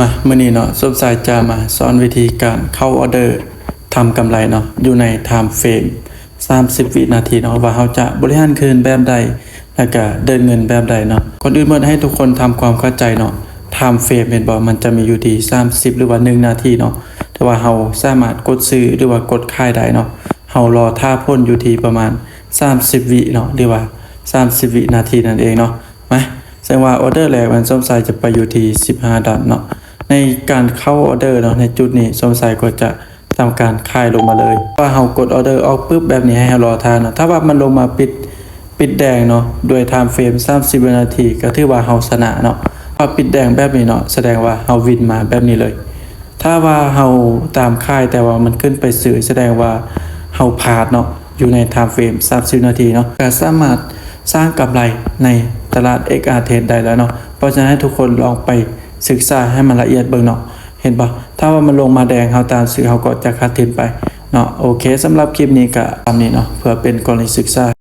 ມາ ມື້ນີ້ເນາະ ສົມຊາຍຈະມາສອນວິທີການເຂົ້າອອເດີ ທຳກຳໄລເນາະ ຢູ່ໃນ time frame ສາມສິບວິນາທີເນາະ ວ່າເຮົາຈະບໍລິຫານຄືນແບບໃດ ແລ້ວກະເດີນເງິນແບບໃດເນາະ. ກ່ອນອື່ນໝົດໃຫ້ທຸກຄົນທຳຄວາມເຂົ້າໃຈເນາະ time frame ແມ່ນບໍ່ ມັນຈະມີຢູ່ທີ່ສາມສິບ ຫຼືວ່າໜຶ່ງນາທີເນາະ ແຕ່ວ່າເຮົາສາມາດກົດຊື້ ຫຼືວ່າກົດຂາຍໄດ້ເນາະ. ເຮົາລໍຖ້າຜົນຢູ່ທີ່ປະມານສາມສິບວິເນາະ ຫຼືວ່າສາມສິບວິນາທີນັ້ນເອງເນາະ. ມາ ເຊິ່ງວ່າອອເດີແລກມັນສົມຊາຍຈະໄປຢູ່ທີ່ສິບຫ້າດອນເນາະ. ໃນການເຂົ້າອອເດີເນາະ ໃນຈຸດນີ້ສົມຊາຍກໍຈະທຳການຂາຍລົງມາເລີຍ. ວ່າເຮົາກົດອອເດີອອກປຶບແບບນີ້ ໃຫ້ເຮົາລໍຖ້າເນາະ. ຖ້າວ່າມັນລົງມາປິດ ປິດແດງເນາະ ດ້ວຍ time frame ສາມສິບວິນາທີ ກໍຖືວ່າເຮົາຊະນະເນາະ. ຖ້າປິດແດງແບບນີ້ເນາະ ສະແດງວ່າເຮົາວິນມາແບບນີ້ເລີຍ. ຖ້າວ່າເຮົາຕາມຂາຍ ແຕ່ວ່າມັນຂຶ້ນໄປຊື້ ສະແດງວ່າເຮົາພາດເນາະ ຢູ່ໃນ time frame ສາມສິບນາທີເນາະ ກໍສາມາດສ້າງກຳໄລໃນຕະຫຼາດ ເອັກອາ Trade ໄດ້ແລ້ວເນາະ. ເພາະສະນັ້ນໃຫ້ທຸກຄົນລອງໄປສຶກສາໃຫ້ມັນລະອຽດເບິ່ງເນາະ. ເຫັນບໍ່ ຖ້າວ່າມັນລົງມາແດງ ເຮົາຕາມຊື້ ເຮົາກໍຈະຂາດທຶນໄປເນາະ. ໂອເຄ ສຳລັບຄລິບນີ້ກໍຕາມນີ້ເນາະ ເພື່ອເປັນກໍລະນີສຶກສາ.